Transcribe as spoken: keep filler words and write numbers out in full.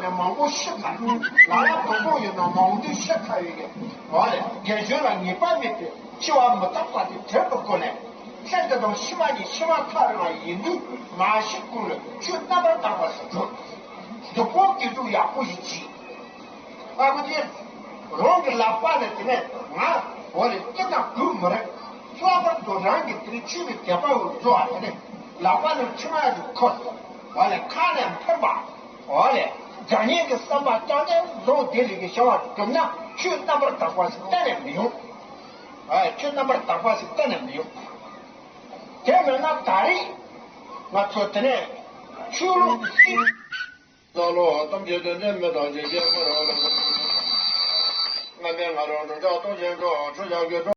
ནས་མང་པོ་ཤི་ཚར། ལ་ལ་དོ་དོ་ཡོད་ན་མང་པོ་ཤི་ཚར་ཡོད་ཀྱི། འོ་ལེ། དགེ་སྦྱོར་ལ་ངེས་པ་མེད་པའི་འཆི་བ་མི་རྟག་པ་དེ་དོན་དུ་གོ་ནས། ལྷ་དེ་དང་ཕྱི་མ་གཉིས་ཕྱི་མ་ཐག་རིང་བ་ཡིན་དུས་མ་ཤི་གོང་ལ་ཆོས་རྣམ་པར་དག་པ་ཞིག་སྒྲུབ། སྡིག་པ་སྡིག་སྒྲུབ་ཡག་པོ་ཞིག་བྱེད། ཨ་ཁུ་དེ་རང་གི་ལག་པ་ནས་དེ་ནས་ང་འོ་ལེ་ཅི་དང་སྒྲུབ་མི་རེད། ལྷག་པར་དུ་རང་གི་དེ་ནས་ཆོས་ཀྱི་དད་པ་འོ་བཟོ་བ་དེ་ནས་ལག་པ་ནས་མཆིལ་མ་ཞིག་ཁོ། འོ་ལེ་ཁ་ནས་འཕེན་པ། འོ་ལེ། དགྲ་གཉེན་གྱི་བསམ་པ་རྐྱང་རྐྱང་ལོག་དེ་ལས་ཀྱི་བྱ་བ་སྒྲུབ་ན་ཆོས་རྣམ་པར་དག་པ་ཞིག་གཏན་ནས་མི་ཡོང་། ཨ། ཆོས་རྣམ་པར་དག་པ་ཞིག་གཏན་ནས་མི་ཡོང་། དེ་མིན་ན་ད་རེས་ང་ཚོ་དེ་ནས་ཆོས་ལུགས་སྲིད། ལ་ལོ་ཐམས་ཅད་དོན་ལྡན་མི་དང་བྱེད་ཀྱི་ཁོ་རང་ལ། ང་མེད་ང་རང་འགྲོ་འདྲ་སྟོང་ཆེན་འགྲོ་ཆོས་ལ་དགེ་སྒྲུབ།